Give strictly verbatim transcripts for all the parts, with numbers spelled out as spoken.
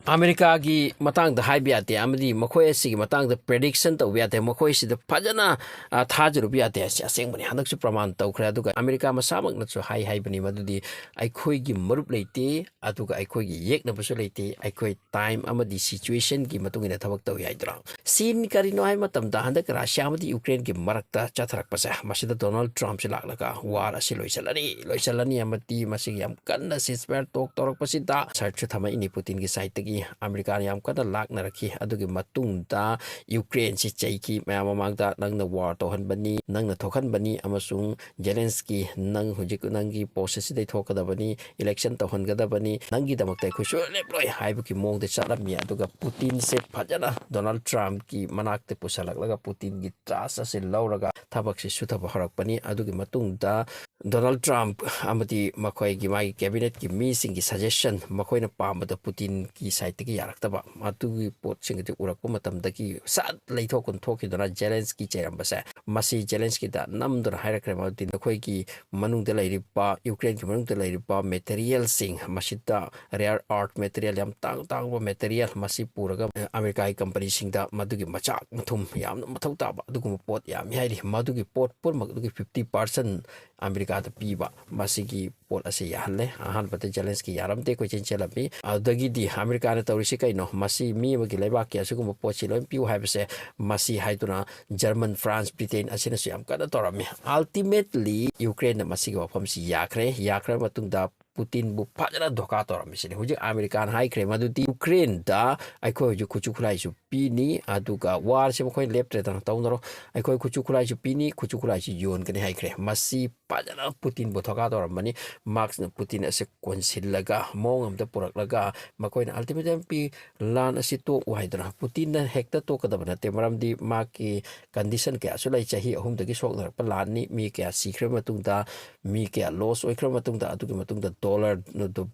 ꯑꯃꯦꯔꯤꯀꯥꯒꯤ ꯃꯇꯥꯡꯗ ꯍꯥꯏꯕ ꯌꯥꯗꯦ, ꯑꯃꯗꯤ ꯃꯈꯣꯏ ꯑꯁꯤꯒꯤ ꯃꯇꯥꯡꯗ prediction ꯇꯧꯕ ꯌꯥꯗꯦ, ꯃꯈꯣꯏꯁꯤꯗ ꯐꯖꯅ, ꯑ, ꯊꯥꯖꯔꯨꯕ ꯌꯥꯗꯦ ꯍꯥꯏꯁꯤ ꯑꯁꯦꯡꯕꯅꯤ꯫ ꯍꯟꯗꯛꯁꯨ ꯄ꯭ꯔꯃꯥꯟ ꯇꯧꯈ꯭ꯔꯦ꯫ ꯑꯗꯨꯒ ꯑꯃꯦꯔꯤꯀꯥ ꯃꯁꯥꯃꯛꯅꯁꯨ ꯍꯥꯏ ꯍꯥꯏꯕꯅꯤ ꯃꯗꯨꯗꯤ, "ꯑꯩꯈꯣꯏꯒꯤ ꯃꯔꯨꯞ ꯂꯩꯇꯦ, ꯑꯗꯨꯒ ꯑꯩꯈꯣꯏꯒꯤ ꯌꯦꯛꯅꯕꯁꯨ ꯂꯩꯇꯦ, ꯑꯩꯈꯣꯏ time ꯑꯃꯗꯤ situationꯒꯤ ꯃꯇꯨꯡ ꯏꯟꯅ ꯊꯕꯛ ꯇꯧꯏ" ꯍꯥꯏꯗꯨꯅ꯫ ꯁꯤꯟ ꯀꯔꯤꯅꯣ ꯍꯥꯏꯕ ꯃꯇꯝꯗ, ꯍꯟꯗꯛ ꯔꯁꯤꯌꯥ ꯑꯃꯗꯤ ꯌꯨꯀ꯭ꯔꯦꯟꯒꯤ ꯃꯔꯛꯇ ꯆꯠꯊꯔꯛꯄꯁꯦ, ꯃꯁꯤꯗ ꯗꯣꯅꯥꯜꯗ ꯇ꯭ꯔꯝꯞꯁꯤ ꯂꯥꯛꯂꯒ war ꯑꯁꯤ ꯂꯣꯏꯁꯤꯜꯂꯅꯤ, ꯂꯣꯏꯁꯤꯜꯂꯅꯤ, ꯑꯃꯗꯤ ꯃꯁꯤꯒꯤ ꯌꯥꯝ ꯀꯟꯅ ceasefire talk ꯇꯧꯔꯛꯄꯁꯤꯗ searchꯁꯨ ꯊꯝꯃꯛꯏꯅꯤ ꯄꯨꯇꯤꯟꯒꯤ sideꯇꯒꯤ꯫ ꯑꯃꯦꯔꯤꯀꯥꯅ ꯌꯥꯝ ꯀꯟꯅ ꯂꯥꯛꯅꯔꯛꯈꯤ꯫ ꯑꯗꯨꯒꯤ ꯃꯇꯨꯡꯗ ꯌꯨꯀ꯭ꯔꯦꯟꯁꯤ ꯆꯩꯈꯤ ꯃꯌꯥꯝ ꯃꯃꯥꯡꯗ, "ꯅꯪꯅ war ꯇꯧꯍꯟꯕꯅꯤ, ꯅꯪꯅ ꯊꯣꯛꯍꯟꯕꯅꯤ, ꯑꯃꯁꯨꯡ ꯖꯦꯂꯦꯟꯁꯀꯤ, ꯅꯪ ꯍꯧꯖꯤꯛ ꯅꯪꯒꯤ post ꯑꯁꯤꯗꯩ ꯊꯣꯛꯀꯗꯕꯅꯤ, election ꯇꯧꯍꯟꯒꯗꯕꯅꯤ, ꯅꯪꯒꯤꯗꯃꯛꯇ ꯑꯩꯈꯣꯏ ꯁꯨꯡꯂꯦꯞ ꯂꯦꯞꯂꯣꯏ" ꯍꯥꯏꯕꯒꯤ ꯃꯑꯣꯡꯗ ꯆꯠꯂꯝꯃꯤ꯫ ꯑꯗꯨꯒ ꯄꯨꯇꯤꯟꯁꯦ ꯐꯖꯅ ꯗꯣꯅꯥꯜꯗ ꯇ꯭ꯔꯝꯞꯀꯤ ꯃꯅꯥꯛꯇ ꯄꯨꯁꯜꯂꯛꯂꯒ ꯄꯨꯇꯤꯟꯒꯤ trust ꯑꯁꯤ ꯂꯧꯔꯒ ꯊꯕꯛꯁꯤ ꯁꯨꯊꯕ ꯍꯧꯔꯛꯄꯅꯤ꯫ ꯑꯗꯨꯒꯤ ꯃꯇꯨꯡꯗ ꯗꯣꯅꯥꯜꯗ ꯇ꯭ꯔꯝꯞ ꯑꯃꯗꯤ ꯃꯈꯣꯏꯒꯤ, ꯃꯥꯒꯤ cabinetꯀꯤ ꯃꯤꯁꯤꯡꯒꯤ suggestion, ꯃꯈꯣꯏꯅ ꯄꯥꯝꯕꯗ ꯄꯨꯇꯤꯟꯒꯤ sideꯇꯒꯤ ꯌꯥꯔꯛꯇꯕ, ꯑꯗꯨꯒꯤ ꯄꯣꯠꯁꯤꯡ ꯑꯗꯨ ꯎꯔꯛꯄ ꯃꯇꯝꯗꯒꯤ ꯁꯠ ꯂꯩꯊꯣꯛ ꯀꯨꯟꯊꯣꯛꯈꯤꯗꯨꯅ ꯖꯦꯂꯦꯟꯁꯀꯤ ꯆꯩꯔꯝꯕꯁꯦ, ꯃꯁꯤ ꯖꯦꯂꯦꯟꯁꯀꯤꯗ ꯅꯝꯗꯨꯅ ꯍꯥꯏꯔꯛꯈ꯭ꯔꯦ꯫ ꯃꯗꯨꯗꯤ ꯅꯈꯣꯏꯒꯤ ꯃꯅꯨꯡꯗ ꯂꯩꯔꯤꯕ, ꯌꯨꯀ꯭ꯔꯦꯟꯒꯤ ꯃꯅꯨꯡꯗ ꯂꯩꯔꯤꯕ materialꯁꯤꯡ, ꯃꯁꯤꯗ rare earth material, ꯌꯥꯝ ꯇꯥꯡ ꯇꯥꯡꯕ material, ꯃꯁꯤ ꯄꯨꯔꯒ ꯑꯃꯦꯔꯤꯀꯥꯒꯤ companyꯁꯤꯡꯗ ꯃꯗꯨꯒꯤ ꯃꯆꯥꯛ ꯃꯊꯨꯝ ꯌꯥꯝꯅ ꯃꯊꯧ ꯇꯥꯕ ꯑꯗꯨꯒꯨꯝꯕ ꯄꯣꯠ ꯌꯥꯝꯃꯤ ꯍꯥꯏꯔꯤ꯫ ꯃꯗꯨꯒꯤ ꯄꯣꯠ ꯄꯨꯝꯅꯃꯛ ꯑꯗꯨꯒꯤ fifty percent ꯑꯃꯦꯔꯤꯀꯥꯗ ꯄꯤꯕ, ꯃꯁꯤꯒꯤ ꯄꯣꯠ ꯑꯁꯤ ꯌꯥꯍꯜꯂꯦ꯫ ꯑꯍꯥꯟꯕꯗ ꯖꯦꯂꯦꯟꯁꯀꯤ ꯌꯥꯔꯝꯗꯦ, ꯀꯣꯏꯆꯦꯟ ꯆꯦꯜꯂꯝꯃꯤ꯫ ꯑꯗꯨꯗꯒꯤꯗꯤ ꯑꯃꯦꯔꯤꯀꯥꯅ ꯇꯧꯔꯤꯁꯤ ꯀꯩꯅꯣ? ꯃꯁꯤ ꯃꯤ ꯑꯃꯒꯤ ꯂꯩꯕꯥꯛꯀꯤ ꯑꯁꯤꯒꯨꯝꯕ ꯄꯣꯠꯁꯤ ꯂꯣꯏ ꯄꯤꯌꯨ ꯍꯥꯏꯕꯁꯦ ꯃꯁꯤ ꯍꯥꯏꯗꯨꯅ ꯖꯔꯃꯟ, ꯐ꯭ꯔꯥꯟꯁ, ꯕ꯭ꯔꯤꯇꯦꯟ ꯑꯁꯤꯅꯁꯨ ꯌꯥꯝ ꯀꯟꯅ ꯇꯧꯔꯝꯃꯤ꯫ Ultimately ꯌꯨꯀ꯭ꯔꯦꯟꯅ ꯃꯁꯤꯒꯤ ꯋꯥꯐꯝꯁꯤ ꯌꯥꯈ꯭ꯔꯦ꯫ ꯌꯥꯈ꯭ꯔꯕ ꯃꯇꯨꯡꯗ ꯄꯨꯇꯤꯟꯕꯨ ꯐꯖꯅ ꯙꯣꯀꯥ ꯇꯧꯔꯝꯃꯤꯁꯤꯅꯤ꯫ ꯍꯧꯖꯤꯛ ꯑꯃꯦꯔꯤꯀꯥꯅ ꯍꯥꯏꯈ꯭ꯔꯦ ꯃꯗꯨꯗꯤ ꯌꯨꯀ꯭ꯔꯦꯟꯗ ꯑꯩꯈꯣꯏ ꯍꯧꯖꯤꯛ ꯈꯨꯠꯁꯨ ꯈꯨꯠꯂꯥꯏꯁꯨ ꯄꯤꯅꯤ, ꯑꯗꯨꯒ warꯁꯦ ꯃꯈꯣꯏꯅ ꯂꯦꯞꯇ꯭ꯔꯦꯗꯅ, ꯇꯧꯅꯔꯣ, ꯑꯩꯈꯣꯏ ꯈꯨꯠꯁꯨ ꯈꯨꯠꯂꯥꯏꯁꯨ ꯄꯤꯅꯤ, ꯈꯨꯠꯁꯨ ꯈꯨꯠꯂꯥꯏꯁꯨ ꯌꯣꯟꯒꯅꯤ ꯍꯥꯏꯈ꯭ꯔꯦ꯫ ꯃꯁꯤ ꯐꯖꯅ ꯄꯨꯇꯤꯟꯕꯨ ꯊꯧꯒꯥ ꯇꯧꯔꯝꯕꯅꯤ꯫ ꯃꯥꯛꯁꯅ ꯄꯨꯇꯤꯟ ꯑꯁꯦ ꯀꯣꯟꯁꯤꯜꯂꯒ, ꯃꯑꯣꯡ ꯑꯃꯗ ꯄꯨꯔꯛꯂꯒ, ꯃꯈꯣꯏꯅ ultimatum ꯄꯤ, "ꯂꯥꯟ ꯑꯁꯤ ꯇꯣꯛꯎ" ꯍꯥꯏꯗꯅ꯫ ꯄꯨꯇꯤꯟꯅ ꯍꯦꯛꯇ ꯇꯣꯛꯀꯗꯕ ꯅꯠꯇꯦ, ꯃꯔꯝꯗꯤ ꯃꯥꯒꯤ condition ꯀꯌꯥꯁꯨ ꯂꯩ꯫ ꯆꯍꯤ ꯑꯍꯨꯝꯗꯒꯤ ꯁꯣꯛꯅꯔꯛꯄ ꯂꯥꯟꯅꯤ, ꯃꯤ ꯀꯌꯥ ꯁꯤꯈ꯭ꯔꯕ ꯃꯇꯨꯡꯗ, ꯃꯤ ꯀꯌꯥ loss ꯑꯣꯏꯈ꯭ꯔꯕ ꯃꯇꯨꯡꯗ, ꯑꯗꯨꯒꯤ ꯃꯇꯨꯡꯗ dollar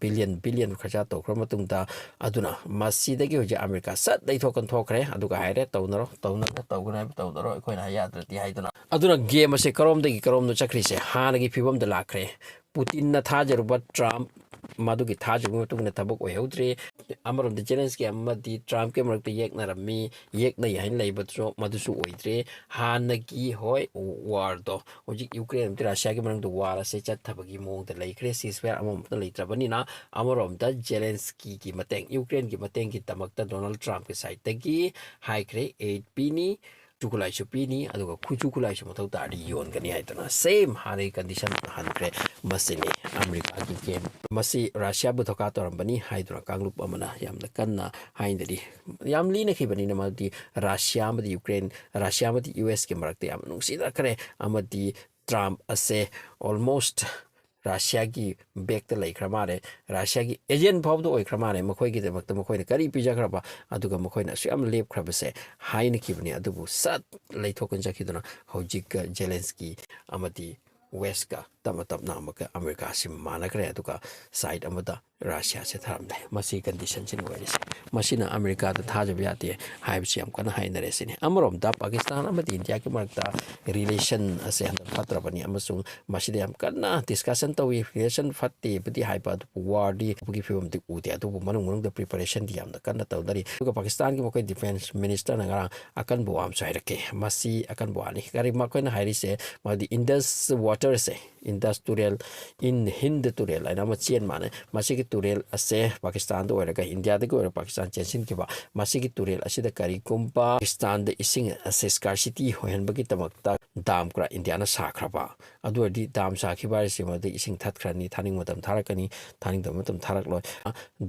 billion billion ꯈꯔꯆꯥ ꯇꯧꯈ꯭ꯔꯕ ꯃꯇꯨꯡꯗ, ꯑꯗꯨꯅ ꯃꯁꯤꯗꯒꯤ ꯍꯧꯖꯤꯛ ꯑꯃꯦꯔꯤꯀꯥ ꯁꯠ ꯂꯩꯊꯣꯛꯀꯅ ꯊꯣꯛꯈ꯭ꯔꯦ꯫ ꯑꯗꯨꯒ ꯍꯥꯏꯔꯦ, "ꯇꯧꯅꯔꯣ, ꯇꯧꯅꯔꯣ, ꯇꯧꯒꯅꯨ ꯍꯥꯏꯕ ꯇꯧꯅꯔꯣ, ꯑꯩꯈꯣꯏꯅ ꯍꯥꯏ ꯌꯥꯗ꯭ꯔꯗꯤ" ꯍꯥꯏꯗꯨꯅ꯫ ꯑꯗꯨꯅ game ꯑꯁꯦ ꯀꯔꯣꯝꯗꯒꯤ ꯀꯔꯣꯝꯗ ꯆꯠꯈ꯭ꯔꯤꯁꯦ? ꯍꯥꯟꯅꯒꯤ ꯐꯤꯕꯝꯗ ꯂꯥꯛꯈ꯭ꯔꯦ꯫ ꯄꯨꯇꯤꯟꯅ ꯊꯥꯖꯔꯨꯕ ꯇ꯭ꯔꯝꯞ ꯃꯗꯨꯒꯤ ꯊꯥꯖꯕꯒꯤ ꯃꯇꯨꯡ ꯏꯟꯅ ꯊꯕꯛ ꯑꯣꯏꯍꯧꯗ꯭ꯔꯦ꯫ ꯑꯃꯔꯣꯝꯗ ꯖꯦꯂꯦꯟꯁꯀꯤ ꯑꯃꯗꯤ ꯇ꯭ꯔꯝꯞꯀꯤ ꯃꯔꯛꯇ ꯌꯦꯛꯅꯔꯝꯃꯤ, ꯌꯦꯛꯅꯩ ꯍꯥꯏꯅ ꯂꯩꯕꯗꯨꯁꯨ ꯃꯗꯨꯁꯨ ꯑꯣꯏꯗ꯭ꯔꯦ꯫ ꯍꯥꯟꯅꯒꯤ, ꯍꯣꯏ, ꯋꯥꯔꯗꯣ ꯍꯧꯖꯤꯛ ꯌꯨꯀ꯭ꯔꯦꯟ ꯑꯃꯗꯤ ꯔꯁꯤꯌꯥꯒꯤ ꯃꯔꯛꯇ ꯋꯥꯔ ꯑꯁꯦ ꯆꯠꯊꯕꯒꯤ ꯃꯑꯣꯡꯗ ꯂꯩꯈ꯭ꯔꯦ, ꯁꯤꯁꯐꯥꯌꯔ ꯑꯃꯃꯛꯇ ꯂꯩꯇ꯭ꯔꯕꯅꯤꯅ꯫ ꯑꯃꯔꯣꯝꯗ ꯖꯦꯂꯦꯟꯁꯀꯤꯒꯤ ꯃꯇꯦꯡ, ꯌꯨꯀ꯭ꯔꯦꯟꯒꯤ ꯃꯇꯦꯡꯒꯤꯗꯃꯛꯇ ꯗꯣꯅꯥꯜꯗ ꯇ꯭ꯔꯝꯞꯀꯤ ꯁꯥꯏꯠꯇꯒꯤ ꯍꯥꯏꯈ꯭ꯔꯦ, ꯑꯦꯗ ꯄꯤꯅꯤ, ꯈꯨꯠꯁꯨ ꯈꯨꯠꯂꯥꯏꯁꯨ ꯄꯤꯅꯤ, ꯑꯗꯨꯒ ꯈꯨꯠꯁꯨ ꯈꯨꯠꯂꯥꯏꯁꯨ ꯃꯊꯧ ꯇꯥꯔꯗꯤ ꯌꯣꯟꯒꯅꯤ ꯍꯥꯏꯗꯨꯅ ꯁꯦꯝ ꯍꯥꯟꯅꯒꯤ ꯀꯟꯗꯤꯁꯟ ꯍꯟꯈ꯭ꯔꯦ꯫ ꯃꯁꯤꯅꯤ ꯑꯃꯦꯔꯤꯀꯥꯒꯤ ꯒꯦꯝ꯫ ꯃꯁꯤ ꯔꯁꯤꯌꯥꯕꯨ ꯗꯔꯀꯥꯔ ꯇꯧꯔꯝꯕꯅꯤ ꯍꯥꯏꯗꯨꯅ ꯀꯥꯡꯂꯨꯞ ꯑꯃꯅ ꯌꯥꯝꯅ ꯀꯟꯅ ꯍꯥꯏꯅꯔꯤ꯫ ꯌꯥꯝ ꯂꯤꯅꯈꯤꯕꯅꯤꯅ ꯃꯗꯨꯗꯤ ꯔꯁꯤꯌꯥ ꯑꯃꯗꯤ ꯌꯨꯀ꯭ꯔꯦꯟ, ꯔꯁꯤꯌꯥ ꯑꯃꯗꯤ ꯌꯨ ꯑꯦꯁꯀꯤ ꯃꯔꯛꯇ ꯌꯥꯝ ꯅꯨꯡꯁꯤꯅꯈ꯭ꯔꯦ꯫ ꯑꯃꯗꯤ ꯇ꯭ꯔꯝꯞ ꯑꯁꯦ almost ꯔꯁꯤꯌꯥꯒꯤ ꯕꯦꯛꯇ ꯂꯩꯈ꯭ꯔ ꯃꯥꯜꯂꯦ, ꯔꯁꯤꯌꯥꯒꯤ ꯑꯦꯖꯦꯟ ꯐꯥꯎꯕꯗ ꯑꯣꯏꯈ꯭ꯔ ꯃꯥꯜꯂꯦ꯫ ꯃꯈꯣꯏꯒꯤꯗꯃꯛꯇ ꯃꯈꯣꯏꯅ ꯀꯔꯤ ꯄꯤꯖꯈ꯭ꯔꯕ, ꯑꯗꯨꯒ ꯃꯈꯣꯏꯅ ꯑꯁꯨꯛ ꯌꯥꯝꯅ ꯂꯦꯞꯈ꯭ꯔꯕꯁꯦ ꯍꯥꯏꯅꯈꯤꯕꯅꯤ꯫ ꯑꯗꯨꯕꯨ ꯁꯠ ꯂꯩꯊꯣꯛꯀꯅ ꯆꯠꯈꯤꯗꯨꯅ ꯍꯧꯖꯤꯛ ꯖꯦꯂꯦꯟꯁꯀꯤ ꯑꯃꯗꯤ ꯋꯦꯁꯀ ꯇꯞꯅ ꯇꯞꯅ ꯑꯃꯨꯛꯀ ꯑꯃꯦꯔꯤꯀꯥꯁꯤ ꯃꯥꯟꯅꯈ꯭ꯔꯦ, ꯑꯗꯨꯒ ꯁꯥꯏꯠ ꯑꯃꯗ ꯔꯁꯤꯌꯥꯁꯦ ꯊꯥꯔꯝꯂꯦ꯫ ꯃꯁꯤ ꯀꯟꯗꯤꯁꯟꯁꯤꯅ ꯑꯣꯏꯔꯤꯁꯦ꯫ ꯃꯁꯤꯅ ꯑꯃꯦꯔꯤꯀꯥꯗ ꯊꯥꯖꯕ ꯌꯥꯗꯦ ꯍꯥꯏꯕꯁꯤ ꯌꯥꯝ ꯀꯟꯅ ꯍꯥꯏꯅꯔꯦ ꯁꯤꯅꯤ꯫ ꯑꯃꯔꯣꯝꯗ ꯄꯥꯀꯤꯁꯇꯥꯟ ꯑꯃꯗꯤ ꯏꯟꯗꯤꯌꯥꯒꯤ ꯃꯔꯛꯇ ꯔꯤꯂꯦꯁꯟ ꯑꯁꯦ ꯍꯟꯗꯛ ꯐꯠꯇ꯭ꯔꯕꯅꯤ ꯑꯃꯁꯨꯡ ꯃꯁꯤꯗ ꯌꯥꯝ ꯀꯟꯅ ꯗꯤꯁꯀꯁꯟ ꯇꯧꯏ꯫ ꯔꯤꯂꯦꯁꯟ ꯐꯠꯇꯦꯕꯨꯗꯤ ꯍꯥꯏꯕ, ꯑꯗꯨꯕꯨ ꯋꯥꯔꯗꯤ ꯍꯧꯕꯒꯤ ꯐꯤꯕꯝꯗꯤ ꯎꯗꯦ꯫ ꯑꯗꯨꯕꯨ ꯃꯅꯨꯡ ꯃꯅꯨꯡꯗ ꯄ꯭ꯔꯤꯄꯦꯔꯦꯁꯟꯗꯤ ꯌꯥꯝꯅ ꯀꯟꯅ ꯇꯧꯅꯔꯤ꯫ ꯑꯗꯨꯒ ꯄꯥꯀꯤꯁꯇꯥꯟꯒꯤ ꯃꯈꯣꯏ ꯗꯤꯐꯦꯟꯁ ꯃꯤꯅꯤꯁꯇꯔꯅ ꯉꯔꯥꯡ ꯑꯀꯟꯕ ꯋꯥ ꯑꯃꯁꯨ ꯍꯥꯏꯔꯛꯀꯦ꯫ ꯃꯁꯤ ꯑꯀꯟꯕ ꯋꯥꯅꯤ꯫ ꯀꯔꯤ ꯃꯈꯣꯏꯅ ꯍꯥꯏꯔꯤꯁꯦ? ꯃꯗꯨꯗꯤ ꯏꯟꯗꯁ ꯋꯥꯇꯔꯁꯦ, ꯏꯟꯗꯁ ꯇꯨꯔꯦꯜ, ꯏꯟ ꯍꯤꯟꯗ ꯇꯨꯔꯦꯜ ꯍꯥꯏꯅ ꯑꯃ ꯆꯦꯟ ꯃꯥꯟꯅꯩ꯫ ꯃꯁꯤꯒꯤ ꯇꯨꯔꯦꯜ ꯑꯁꯦ ꯄꯥꯀꯤꯁꯇꯥꯟꯗ ꯑꯣꯏꯔꯒ ꯏꯟꯗꯤꯌꯥꯗꯒꯤ ꯑꯣꯏꯔꯒ ꯄꯥꯀꯤꯁꯇꯥꯟ ꯆꯦꯟꯁꯤꯟꯈꯤꯕ꯫ ꯃꯁꯤꯒꯤ ꯇꯨꯔꯦꯜ ꯑꯁꯤꯗ ꯀꯔꯤꯒꯨꯝꯕ ꯄꯥꯀꯤꯁꯇꯥꯟꯗ ꯏꯁꯤꯡ ꯑꯁꯦ ꯁ꯭ꯀꯥꯔꯁꯤꯇꯤ ꯑꯣꯏꯍꯟꯕꯒꯤꯗꯃꯛꯇ ꯗꯥꯝ ꯈꯔ ꯏꯟꯗꯤꯌꯥꯅ ꯁꯥꯈ꯭ꯔꯕ, ꯑꯗꯨ ꯑꯣꯏꯔꯗꯤ ꯗꯥꯝ ꯁꯥꯈꯤꯕ ꯍꯥꯏꯔꯤꯁꯤ ꯃꯗꯨ ꯏꯁꯤꯡ ꯊꯠꯈ꯭ꯔꯅꯤ, ꯊꯥꯅꯤꯡꯕ ꯃꯇꯝ ꯊꯥꯔꯛꯀꯅꯤ, ꯊꯥꯅꯤꯡꯗꯕ ꯃꯇꯝ ꯊꯥꯔꯛꯂꯣꯏ꯫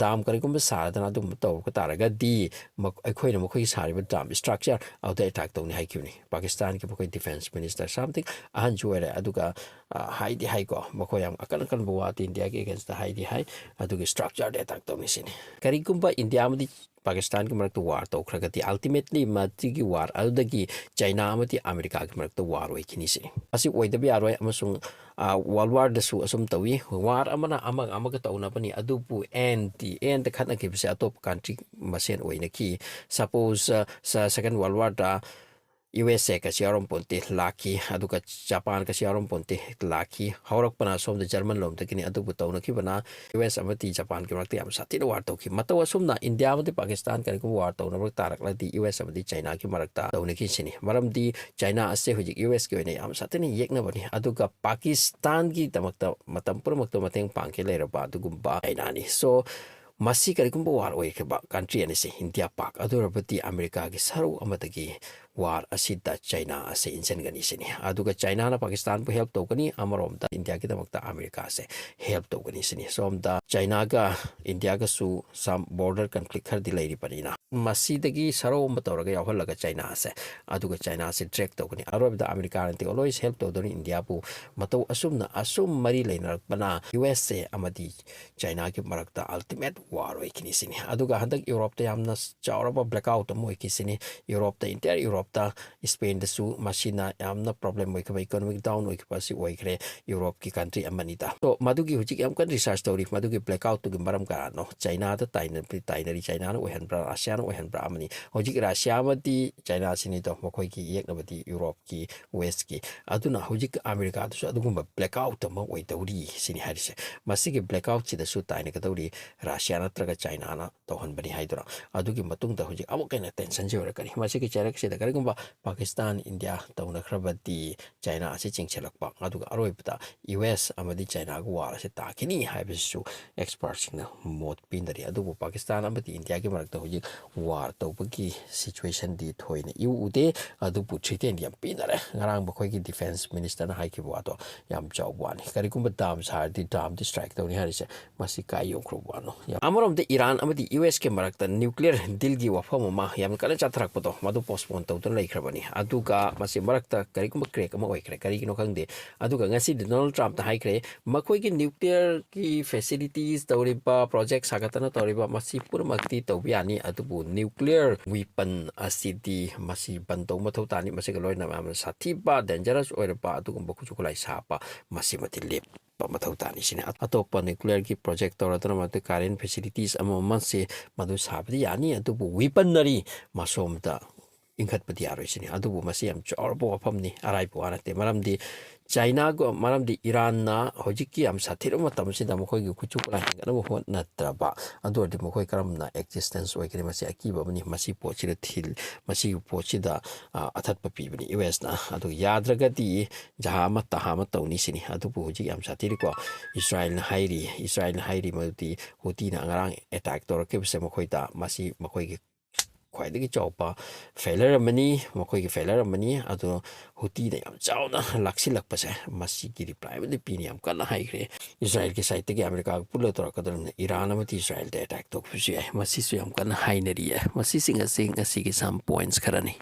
ꯗꯥꯝ ꯀꯔꯤꯒꯨꯝꯕ ꯁꯥꯔꯗꯅ ꯑꯗꯨꯝꯕ ꯇꯧꯔꯛꯄ ꯇꯥꯔꯒꯗꯤ ꯃ-, ꯑꯩꯈꯣꯏꯅ ꯃꯈꯣꯏꯒꯤ ꯁꯥꯔꯤꯕ ꯗꯥꯝ ꯏꯁꯇ꯭ꯔꯛꯆꯔ ꯑꯗꯨꯗ ꯑꯦꯇꯥꯛ ꯇꯧꯅꯤ ꯍꯥꯏꯈꯤꯕꯅꯤ꯫ ꯄꯥꯀꯤꯁꯇꯥꯟꯒꯤ ꯃꯈꯣꯏ ꯗꯤꯐꯦꯟꯁ ꯃꯤꯅꯤꯁꯇꯔ something ꯑꯍꯟꯁꯨ ꯑꯣꯏꯔꯦ, ꯑꯗꯨꯒ, ꯑ, ꯍꯥꯏꯗꯤ ꯍꯥꯏꯀꯣ, ꯃꯈꯣꯏ ꯌꯥꯝ ꯑꯀꯟ ꯑꯀꯟꯕ ꯋꯥꯗꯤ ꯏꯟꯗꯤꯌꯥꯒꯤ ꯑꯦꯒꯦꯟꯁꯇ ꯍꯥꯏꯗꯤ ꯍꯥꯏ, ꯑꯗꯨꯒꯤ ꯏꯁꯇ꯭ꯔꯛꯆꯔꯗ ꯑꯦꯇꯥꯛ ꯇꯧꯅꯤ ꯁꯤꯅꯤ꯫ ꯀꯔꯤꯒꯨꯝꯕ ꯏꯟꯗꯤꯌꯥ ꯑꯃꯗꯤ ꯄꯥꯀꯤꯁꯇꯥꯟꯒꯤ ꯃꯔꯛꯇ ꯋꯥꯔ ꯇꯧꯈ꯭ꯔꯒꯗꯤ, ꯑꯜꯇꯤꯃꯦꯠꯂꯤ ꯃꯁꯤꯒꯤ ꯋꯥꯔ ꯑꯗꯨꯗꯒꯤ ꯆꯩꯅꯥ ꯑꯃꯗꯤ ꯑꯃꯦꯔꯤꯀꯥꯒꯤ ꯃꯔꯛꯇ ꯋꯥꯔ ꯑꯣꯏꯈꯤꯅꯤ ꯁꯤꯅꯤ꯫ ꯃꯁꯤ ꯑꯣꯏꯗꯕ ꯌꯥꯔꯣꯏ ꯑꯃꯁꯨꯡ, ꯑ, ꯋꯥꯔꯜ ꯋꯥꯔꯗꯁꯨ ꯑꯁꯨꯝ ꯇꯧꯏ꯫ ꯋꯥꯔ ꯑꯃꯅ ꯑꯃꯒ ꯑꯃꯒ ꯇꯧꯅꯕꯅꯤ, ꯑꯗꯨꯕꯨ ꯑꯦꯟꯗꯤ, ꯑꯦꯟꯗ ꯈꯠꯅꯈꯤꯕꯁꯦ ꯑꯇꯣꯞꯄ ꯀꯟꯇ꯭ꯔꯤ ꯃꯁꯦꯟ ꯑꯣꯏꯅꯈꯤ꯫ ꯁꯄꯣꯁ, ꯑ, ꯁ-, ꯁꯦꯀꯦꯟ ꯋꯥꯔꯜ ꯋꯥꯔꯗ ꯌꯨ ꯑꯦꯁ ꯑꯦ ꯀꯁꯤ ꯌꯥꯎꯔꯝ ꯄꯣꯟꯇꯦ, ꯂꯥꯛꯈꯤ꯫ ꯑꯗꯨꯒ ꯖꯄꯥꯟ ꯀꯁꯤ ꯌꯥꯎꯔꯝ ꯄꯣꯟꯇꯦ, ꯂꯥꯛꯈꯤ꯫ ꯍꯧꯔꯛꯄꯅ ꯑꯁꯣꯝꯗ ꯖꯔꯃꯟ ꯂꯣꯝꯗꯒꯤꯅꯤ꯫ ꯑꯗꯨꯕꯨ ꯇꯧꯅꯈꯤꯕꯅ ꯌꯨ ꯑꯦꯁ ꯑꯃꯗꯤ ꯖꯄꯥꯟꯒꯤ ꯃꯔꯛꯇ ꯌꯥꯝ ꯁꯥꯊꯤꯅ ꯋꯥꯔ ꯇꯧꯈꯤ꯫ ꯃꯇꯧ ꯑꯁꯨꯝꯅ ꯏꯟꯗꯤꯌꯥ ꯑꯃꯗꯤ ꯄꯥꯀꯤꯁꯇꯥꯟ ꯀꯔꯤꯒꯨꯝꯕ ꯋꯥꯔ ꯇꯧꯅꯕ ꯇꯥꯔꯛꯂꯗꯤ ꯌꯨ ꯑꯦꯁ ꯑꯃꯗꯤ ꯆꯩꯅꯥꯒꯤ ꯃꯔꯛꯇ ꯇꯧꯅꯈꯤꯁꯤꯅꯤ꯫ ꯃꯔꯝꯗꯤ ꯆꯩꯅꯥ ꯑꯁꯦ ꯍꯧꯖꯤꯛ ꯌꯨ ꯑꯦꯁꯀꯤ ꯑꯣꯏꯅ ꯌꯥꯝ ꯁꯥꯊꯤꯅ ꯌꯦꯛꯅꯕꯅꯤ꯫ ꯑꯗꯨꯒ ꯄꯥꯀꯤꯁꯇꯥꯟꯒꯤꯗꯃꯛꯇ ꯃꯇꯝ ꯄꯨꯝꯅꯃꯛꯇ ꯃꯇꯦꯡ ꯄꯥꯡꯒꯦ ꯂꯩꯔꯕ ꯑꯗꯨꯒꯨꯝꯕ ꯆꯩꯅꯥꯅꯤ꯫ So, ꯃꯁꯤ ꯀꯔꯤꯒꯨꯝꯕ ꯋꯥꯔ ꯑꯣꯏꯈ꯭ꯔꯕ ꯀꯟꯇ꯭ꯔꯤ ꯑꯅꯤꯁꯤ, ꯏꯟꯗꯤꯌꯥ ꯄꯥꯛ, ꯑꯗꯨ ꯑꯣꯏꯔꯕꯗꯤ ꯑꯃꯦꯔꯤꯀꯥꯒꯤ ꯁꯔꯨꯛ ꯑꯃꯗꯒꯤ ꯋꯥꯔ ꯑꯁꯤꯗ ꯆꯩꯅꯥ ꯑꯁꯤ ꯏꯟꯁꯤꯟꯒꯅꯤ ꯁꯤꯅꯤ꯫ ꯑꯗꯨꯒ ꯆꯩꯅꯥꯅ ꯄꯥꯀꯤꯁꯇꯥꯟꯕꯨ ꯍꯦꯜꯞ ꯇꯧꯒꯅꯤ, ꯑꯃꯔꯣꯝꯗ ꯏꯟꯗꯤꯌꯥꯒꯤꯗꯃꯛꯇ ꯑꯃꯦꯔꯤꯀꯥꯁꯦ ꯍꯦꯜꯞ ꯇꯧꯒꯅꯤ ꯁꯤꯅꯤ꯫ ꯁꯣꯝꯗ ꯆꯩꯅꯥꯒ ꯏꯟꯗꯤꯌꯥꯒꯁꯨ ꯁꯝ ꯕꯣꯔꯗꯔ ꯀꯟꯐ꯭ꯂꯤꯛ ꯈꯔꯗꯤ ꯂꯩꯔꯤꯕꯅꯤꯅ, ꯃꯁꯤꯗꯒꯤ ꯁꯔꯧ ꯑꯃ ꯇꯧꯔꯒ ꯌꯥꯎꯍꯜꯂꯒ ꯆꯩꯅꯥꯁꯦ, ꯑꯗꯨꯒ ꯆꯩꯅꯥꯁꯦ ꯗ꯭ꯔꯦꯛ ꯇꯧꯒꯅꯤ꯫ ꯑꯔꯣꯏꯕꯗ ꯑꯃꯦꯔꯤꯀꯥꯅꯗꯤ ꯑꯣꯜꯋꯦꯁ ꯍꯦꯜꯞ ꯇꯧꯗꯣꯏꯅꯤ ꯏꯟꯗꯤꯌꯥꯕꯨ꯫ ꯃꯇꯧ ꯑꯁꯨꯝꯅ ꯑꯁꯨꯝ ꯃꯔꯤ ꯂꯩꯅꯔꯛꯄꯅ ꯌꯨ ꯑꯦꯁ ꯑꯦ ꯑꯃꯗꯤ ꯆꯩꯅꯥꯒꯤ ꯃꯔꯛꯇ ꯑꯜꯇꯤꯃꯦꯠ ꯋꯥꯔ ꯑꯣꯏꯈꯤꯅꯤ ꯁꯤꯅꯤ꯫ ꯑꯗꯨꯒ ꯍꯟꯗꯛ ꯌꯨꯔꯣꯞꯇ ꯌꯥꯝꯅ ꯆꯥꯎꯔꯕ ꯕ꯭ꯂꯦꯛ ꯑꯥꯎꯠ ꯑꯃ ꯑꯣꯏꯈꯤ ꯁꯤꯅꯤ꯫ ꯌꯨꯔꯣꯞꯇ, entire ꯌꯨꯔꯣꯞꯇ, ꯏꯁꯄꯦꯟꯗꯁꯨ ꯃꯁꯤꯅ ꯌꯥꯝꯅ ꯄ꯭ꯔꯣꯕ꯭ꯂꯦꯝ ꯑꯣꯏꯈꯤꯕ, ꯏꯀꯣꯅꯣꯃꯤꯛ ꯗꯥꯎꯟ ꯑꯣꯏꯈꯤꯕ ꯑꯁꯤ ꯑꯣꯏꯈ꯭ꯔꯦ ꯌꯨꯔꯣꯞꯀꯤ ꯀꯟꯇ꯭ꯔꯤ ꯑꯃꯅꯤꯗ꯫ So, ꯃꯗꯨꯒꯤ ꯍꯧꯖꯤꯛ ꯌꯥꯝ ꯀꯟꯅ ꯔꯤꯁꯔꯁ ꯇꯧꯔꯤ, ꯃꯗꯨꯒꯤ ꯕ꯭ꯂꯦꯛ ꯑꯥꯎꯠꯇꯨꯒꯤ ꯃꯔꯝ ꯀꯅꯥꯅꯣ? ꯆꯩꯅꯥꯗ ꯇꯥꯏꯅ-, ꯇꯥꯏꯅꯔꯤ, ꯆꯩꯅꯥꯅ ꯑꯣꯏꯍꯟꯕ꯭ꯔꯥ, ꯔꯁꯤꯌꯥꯅ ꯑꯣꯏꯍꯟꯕ꯭ꯔꯥ ꯑꯃꯅꯤ꯫ ꯍꯧꯖꯤꯛ ꯔꯁꯤꯌꯥ ꯑꯃꯗꯤ ꯆꯩꯅꯥꯁꯤꯅꯤꯗꯣ ꯃꯈꯣꯏꯒꯤ ꯌꯦꯛꯅꯕꯗꯤ ꯌꯨꯔꯣꯞꯀꯤ ꯋꯦꯁꯀꯤ꯫ ꯑꯗꯨꯅ ꯍꯧꯖꯤꯛ ꯑꯃꯦꯔꯤꯀꯥꯗꯁꯨ ꯑꯗꯨꯒꯨꯝꯕ ꯕ꯭ꯂꯦꯛ ꯑꯥꯎꯠ ꯑꯃ ꯑꯣꯏꯗꯧꯔꯤ ꯁꯤꯅꯤ ꯍꯥꯏꯔꯤꯁꯦ꯫ ꯃꯁꯤꯒꯤ ꯕ꯭ꯂꯦꯛ ꯑꯥꯎꯠꯁꯤꯗꯁꯨ ꯇꯥꯏꯅꯒꯗꯧꯔꯤ ꯔꯁꯤꯌꯥ ꯅꯠꯇ꯭ꯔꯒ ꯆꯩꯅꯥꯅ ꯇꯧꯍꯟꯕꯅꯤ ꯍꯥꯏꯗꯨꯅ꯫ ꯑꯗꯨꯒꯤ ꯃꯇꯨꯡꯗ ꯍꯧꯖꯤꯛ ꯑꯃꯨꯛꯀ ꯍꯦꯟꯅ ꯇꯦꯟꯁꯟꯁꯤ ꯑꯣꯏꯔꯛꯀꯅꯤ꯫ ꯃꯁꯤꯒꯤ ꯆꯩꯔꯛꯁꯤꯗ ꯀꯔꯤꯒꯨꯝꯕ ꯄꯥꯀꯤꯁꯇꯥꯟ, ꯏꯟꯗꯤꯌꯥ ꯇꯧꯅꯈ꯭ꯔꯕꯗꯤ ꯆꯩꯅꯥ ꯑꯁꯤ ꯆꯤꯡꯁꯤꯜꯂꯛꯄ, ꯑꯗꯨꯒ ꯑꯔꯣꯏꯕꯗ ꯌꯨ ꯑꯦꯁ ꯑꯃꯗꯤ ꯆꯩꯅꯥꯒ ꯋꯥꯔ ꯑꯁꯤ ꯇꯥꯈꯤꯅꯤ ꯍꯥꯏꯕꯁꯤꯁꯨ ꯑꯦꯛꯁꯄꯔꯠꯁꯤꯡꯅ ꯃꯣꯠ ꯄꯤꯅꯔꯤ꯫ ꯑꯗꯨꯕꯨ ꯄꯥꯀꯤꯁꯇꯥꯟ ꯑꯃꯗꯤ ꯏꯟꯗꯤꯌꯥꯒꯤ ꯃꯔꯛꯇ ꯍꯧꯖꯤꯛ ꯋꯥꯔ ꯇꯧꯕꯒꯤ ꯁꯤꯆꯨꯋꯦꯁꯟꯗꯤ ꯊꯣꯏꯅ ꯏꯎ ꯎꯗꯦ꯫ ꯑꯗꯨꯕꯨ ꯊ꯭ꯔꯤꯇꯦꯟꯗꯤ ꯌꯥꯝ ꯄꯤꯅꯔꯦ꯫ ꯉꯔꯥꯡ ꯃꯈꯣꯏꯒꯤ ꯗꯤꯐꯦꯟꯁ ꯃꯤꯅꯤꯁꯇꯔꯅ ꯍꯥꯏꯈꯤꯕ ꯋꯥꯗꯣ ꯌꯥꯝ ꯆꯥꯎꯕ ꯋꯥꯅꯤ꯫ ꯀꯔꯤꯒꯨꯝꯕ ꯗꯥꯝ ꯁꯥꯔꯗꯤ ꯗꯥꯝꯗꯤ ꯁ꯭ꯇ꯭ꯔꯥꯏꯛ ꯇꯧꯅꯤ ꯍꯥꯏꯔꯤꯁꯦ ꯃꯁꯤ ꯀꯥꯏ ꯌꯧꯈ꯭ꯔꯕ ꯋꯥꯅꯣ? ꯌꯥꯝ-, ꯑꯃꯔꯣꯝꯗ ꯏꯔꯥꯟ ꯑꯃꯗꯤ ꯌꯨ ꯑꯦꯁꯀꯤ ꯃꯔꯛꯇ ꯅ꯭ꯌꯨꯀ꯭ꯂꯤꯌꯔ ꯗꯤꯜꯒꯤ ꯋꯥꯐꯝ ꯑꯃ ꯌꯥꯝꯅ ꯀꯟꯅ ꯆꯠꯊꯔꯛꯄꯗꯣ, ꯃꯗꯨ ꯄꯣꯁꯄꯣꯟ ꯇꯧꯗꯨꯅ ꯂꯩꯈ꯭ꯔꯕꯅꯤ꯫ ꯑꯗꯨꯒ ꯃꯁꯤ ꯃꯔꯛꯇ ꯀꯔꯤꯒꯨꯝꯕ ꯀ꯭ꯔꯦꯛ ꯑꯃ ꯑꯣꯏꯈ꯭ꯔꯦ꯫ ꯀꯔꯤꯒꯤꯅꯣ ꯈꯪꯗꯦ꯫ ꯑꯗꯨꯒ ꯉꯁꯤꯗꯤ ꯗꯣꯅꯥꯜꯗ ꯇ꯭ꯔꯝꯞꯅ ꯍꯥꯏꯈ꯭ꯔꯦ, ꯃꯈꯣꯏꯒꯤ ꯅ꯭ꯌꯨꯀ꯭ꯂꯤꯌꯔꯒꯤ ꯐꯦꯁꯤꯂꯤꯇꯤꯁ ꯇꯧꯔꯤꯕ, ꯄ꯭ꯔꯣꯖꯦꯛ ꯁꯥꯒꯠꯇꯅ ꯇꯧꯔꯤꯕ, ꯃꯁꯤ ꯄꯨꯝꯅꯃꯛꯇꯤ ꯇꯧꯕ ꯌꯥꯅꯤ, ꯑꯗꯨꯕꯨ ꯅ꯭ꯌꯨꯀ꯭ꯂꯤꯌꯔ ꯋꯤꯄꯟ ꯑꯁꯤꯗꯤ ꯃꯁꯤ ꯕꯟ ꯇꯧꯕ ꯃꯊꯧ ꯇꯥꯅꯤ꯫ ꯃꯁꯤꯒ ꯂꯣꯏꯅꯅ ꯌꯥꯝꯅ ꯁꯥꯊꯤꯕ, ꯗꯦꯟꯖꯔꯁ ꯑꯣꯏꯔꯕ ꯑꯗꯨꯒꯨꯝꯕ ꯈꯨꯠꯁꯨ ꯈꯨꯠꯂꯥꯏ ꯁꯥꯕ ꯃꯁꯤꯃꯗꯤ ꯂꯦꯞꯄ ꯃꯊꯧ ꯇꯥꯅꯤ ꯁꯤꯅꯤ꯫ ꯑꯇꯣꯞꯄ ꯅ꯭ꯌꯨꯀ꯭ꯂꯤꯌꯔꯒꯤ ꯄ꯭ꯔꯣꯖꯦꯛ ꯇꯧꯔꯗꯅ ꯃꯗꯨ ꯀꯔꯦꯟ ꯐꯦꯁꯤꯂꯤꯇꯤꯁ ꯑꯃ ꯑꯃꯁꯦ ꯃꯗꯨ ꯁꯥꯕꯗꯤ ꯌꯥꯅꯤ, ꯑꯗꯨꯕꯨ ꯋꯤꯄꯟꯅꯔꯤ ꯃꯁꯣꯝꯗ ꯏꯟꯈꯠꯄꯗꯤ ꯌꯥꯔꯣꯏ ꯁꯤꯅꯤ꯫ ꯑꯗꯨꯕꯨ ꯃꯁꯤ ꯌꯥꯝ ꯆꯥꯎꯔꯕ ꯋꯥꯐꯝꯅꯤ, ꯑꯔꯥꯏꯕ ꯋꯥ ꯅꯠꯇꯦ꯫ ꯃꯔꯝꯗꯤ ꯆꯥꯏꯅꯥꯒ, ꯃꯔꯝꯗꯤ ꯏꯔꯥꯟꯅ ꯍꯧꯖꯤꯛꯀꯤ ꯌꯥꯝ ꯁꯥꯊꯤꯔꯕ ꯃꯇꯝꯁꯤꯗ ꯃꯈꯣꯏꯒꯤ ꯈꯨꯠꯁꯨ ꯈꯨꯠꯂꯥꯏ ꯍꯦꯟꯒꯠꯅꯕ ꯍꯣꯠꯅꯗ꯭ꯔꯕ ꯑꯗꯨ ꯑꯣꯏꯔꯗꯤ ꯃꯈꯣꯏ ꯀꯔꯝꯅ ꯑꯦꯛꯖꯤꯁꯇꯦꯟꯁ ꯑꯣꯏꯒꯅꯤ? ꯃꯁꯤ ꯑꯀꯤꯕ ꯑꯃꯅꯤ꯫ ꯃꯁꯤ ꯄꯣꯠꯁꯤꯗ ꯊꯤꯜ-, ꯃꯁꯤꯒꯤ ꯄꯣꯠꯁꯤꯗ, ꯑ, ꯑꯊꯠꯄ ꯄꯤꯕꯅꯤ ꯌꯨ ꯑꯦꯁꯅ꯫ ꯑꯗꯨ ꯌꯥꯗ꯭ꯔꯒꯗꯤ ꯖꯍꯥ ꯑꯃ ꯇꯍꯥ ꯑꯃ ꯇꯧꯅꯤ ꯁꯤꯅꯤ꯫ ꯑꯗꯨꯕꯨ ꯍꯧꯖꯤꯛ ꯌꯥꯝ ꯁꯥꯊꯤꯔꯤꯀꯣ, ꯏꯁꯔꯥꯏꯜꯅ ꯍꯥꯏꯔꯤ, ꯏꯁꯔꯥꯏꯜꯅ ꯍꯥꯏꯔꯤ ꯃꯗꯨꯗꯤ ꯍꯨꯇꯤꯅ ꯉꯔꯥꯡ ꯑꯦꯇꯥꯛ ꯇꯧꯔꯛꯈꯤꯕꯁꯦ ꯃꯈꯣꯏꯗ, ꯃꯁꯤ ꯃꯈꯣꯏꯒꯤ ꯈ꯭ꯋꯥꯏꯗꯒꯤ ꯆꯥꯎꯕ ꯐꯦꯂꯔ ꯑꯃꯅꯤ, ꯃꯈꯣꯏꯒꯤ ꯐꯦꯂꯔ ꯑꯃꯅꯤ꯫ ꯑꯗꯣ ꯍꯨꯇꯤꯅ ꯌꯥꯝ ꯆꯥꯎꯅ ꯂꯥꯛꯁꯤꯜꯂꯛꯄꯁꯦ, ꯃꯁꯤꯒꯤ ꯔꯤꯄ꯭ꯂꯥꯏ ꯑꯃꯗꯤ ꯄꯤꯅꯤ ꯌꯥꯝ ꯀꯟꯅ ꯍꯥꯏꯈ꯭ꯔꯦ꯫ ꯏꯁꯔꯥꯏꯜꯒꯤ ꯁꯥꯏꯠꯇꯒꯤ ꯑꯃꯦꯔꯤꯀꯥꯒ ꯄꯨꯜꯂ ꯇꯧꯔꯛꯀꯗꯧꯔꯤꯕꯅꯤ꯫ ꯏꯔꯥꯟ ꯑꯃꯗꯤ ꯏꯁꯔꯥꯏꯜꯗ ꯑꯦꯇꯥꯛ ꯇꯧꯕꯁꯨ ꯌꯥꯏ꯫ ꯃꯁꯤꯁꯨ ꯌꯥꯝ ꯀꯟꯅ ꯍꯥꯏꯅꯔꯤꯌꯦ꯫ ꯃꯁꯤꯁꯤꯡ ꯑꯁꯤ ꯉꯁꯤꯒꯤ some points ꯈꯔꯅꯤ꯫